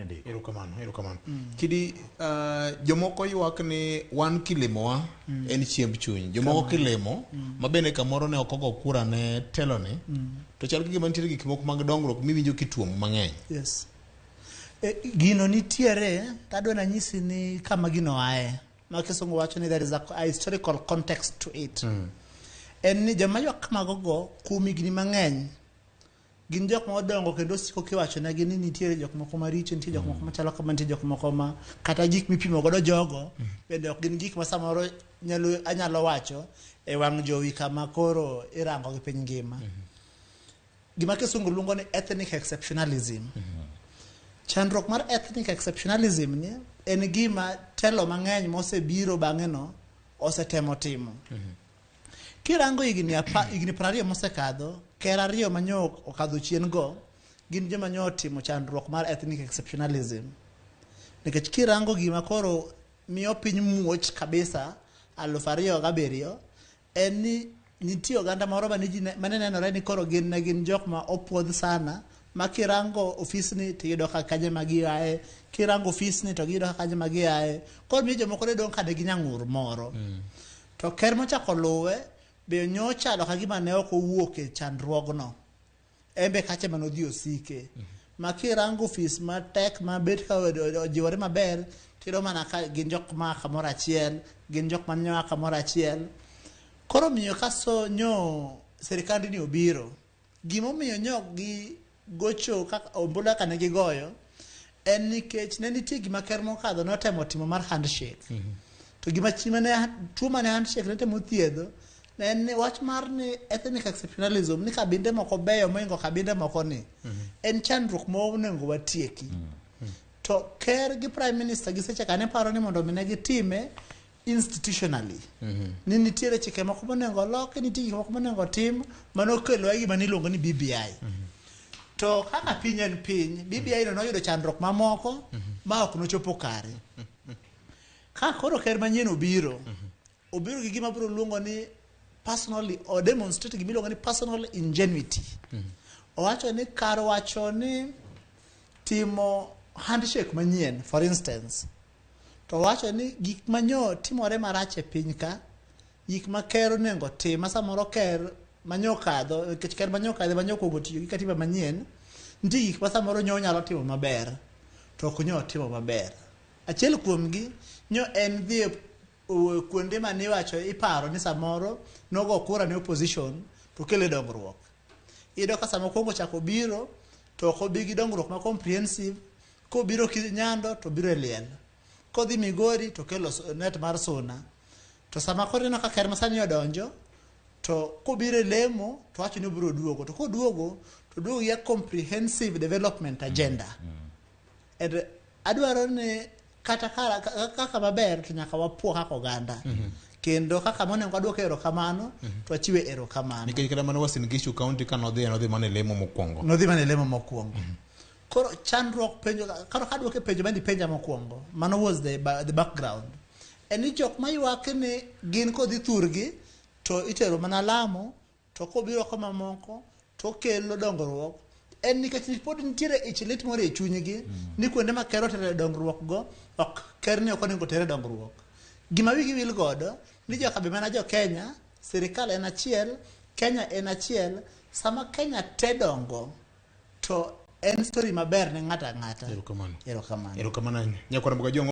e ndiko. Erokamano, erokamano. Kidi jomoko ywak ni wan kilimowa en chiemb chuny. Jomoko kilimo ma bende kamoro ne ok ogo kura ne teloni to chal gi gima nitiere gik moko mag dongruok miwinjo kituomo mang'eny. Yes. E, gino nitiere tadwa nanyisi ni kama gino aye ma kisungu wacho ni there is a historical context to it. En ni joma ywak kamago go kuom higni mang'eny gin jok ma odongo kendo osiko kiwachonegi ni nitiere jok moko maricho, nitie jok moko machalo kama, nitie jok moko ma kata gik mipimo godo jogo bende ok gin gik ma samoro nyalo anyalo wacho e wang' jowi kama koro irango gi piny ngima. Gima kisungu luongo ni ethnic exceptionalism. Chandruok mar ethnic exceptionalism ni en gima telo mang'eny mosebiro bang'e no osetemo timo. Kirango higni higni 20 mosekadho, ker ariyo manyo okadho chien go gin joma nyo otimo chandruok mar ethnic exceptionalism. Nikech kirango gima koro miyo piny muoch kabisa 2007 en ni nitie oganda moro mane ji mane nenore ni koro gin ne gin jok ma opuodh sana ma kirango ofisni to iyudo ka kanye ma giaye, kirango ofisni to giyudo ka kanye ma giaye. Koro miyo jomoko ne dong' ka nigi nyang'ur moro. To ker mochako luwe be nyochalo ka gima ne ok owuok e chandruogno. En be kacha mane odhi osike. Ma kirango ofis matek ma bet ka ojiwore maber, tiyudo mana ka gin jok ma kamoro achiel, gin jok ma nyoa kamoro achiel. Koro miyo ka so nyo sirikand ni obiro, gimomiyo nyo gi gocho kaka ombulu kaka ne gigoyo, en nikech ne nitie gima ker mokadho notemo timo mar handshake. To gima chi mane tuo mane handshake ne temo thiedho ne en ni wach mar ni ethnic exceptionalism ni kabinde moko beyo moingo kabinde moko ni en chandruok ma onego watieki. To ker gi prime minister gi seche ka ne paro ni mondo mi ne gitime institutionally. Ni nitiere chike moko monego oloki, nitie gik moko monego otim manokelo gima niluongo ni BBI. To kaka piny en piny, BBI no noyudo chandruok mamoko ma ok nochopo kare. Ka koro ker manyien obiro, obiro gi gima biro luongo ni personally or demonstrate gima iluongo ni personal ingenuity. Owacho ni kar wacho ni timo handshake manyien, for instance, to owacho ni gik manyo timore marach e piny ka, gik ma ker onego tim, ma samoro ker manyo kadho, nikech ker manyo kadho manyo okuongo tiyo gi katiba manyien, nitie gik ma samoro nyo nyalo timo maber, to ok nyo timo maber. Achiel kuomgi nyo en dhi e kuonde mane iwacho iparo ni samoro nogo kura ne opposition to kele dongruok. Iyudo ka sama okuongo chako biro to ok obi gi dongruok ma comprehensive, kobiro Nyando to obiro e liel. Kodhi Migori to kelo net mar suna. To sama koro ineno ka ker masani odonjo, to kobiro e lemo to wacho ni obiro duogo. To koduogo, to oduogo gi a comprehensive development agenda. And adwaro ni kata kaka maber to nyaka wapuo kaka oganda. Kendo kaka monego waduok erokamano, to wachiwe erokamano. Nikech kata mana Uasin Gishu County ka nodhi, nodhi mana e lemo mokwongo. Nodhi mana e lemo mokwongo. Koro chandruok penjo, koro kaduoko e penjo mane ipenja mokwongo, mano was the background. En ni jok maywak ni gin kodhi thurgi to itero mana lamo, to kobiro koma moko to kelo dongruok. En nikech pod nitiere ich lit moro e chunygi ni kuonde ma ker otere dongruok go, ok ker ni ok onego otere dongruok. Gima wigi wil godo ni joka be mana jo Kenya, sirikal en achiel, Kenya en achiel, sama Kenya te dongo to en story maber ne ng'ato ang'ata. Erokamano. Erokamano. Erokamano ahinya. Nyakwar Mbuga Jong.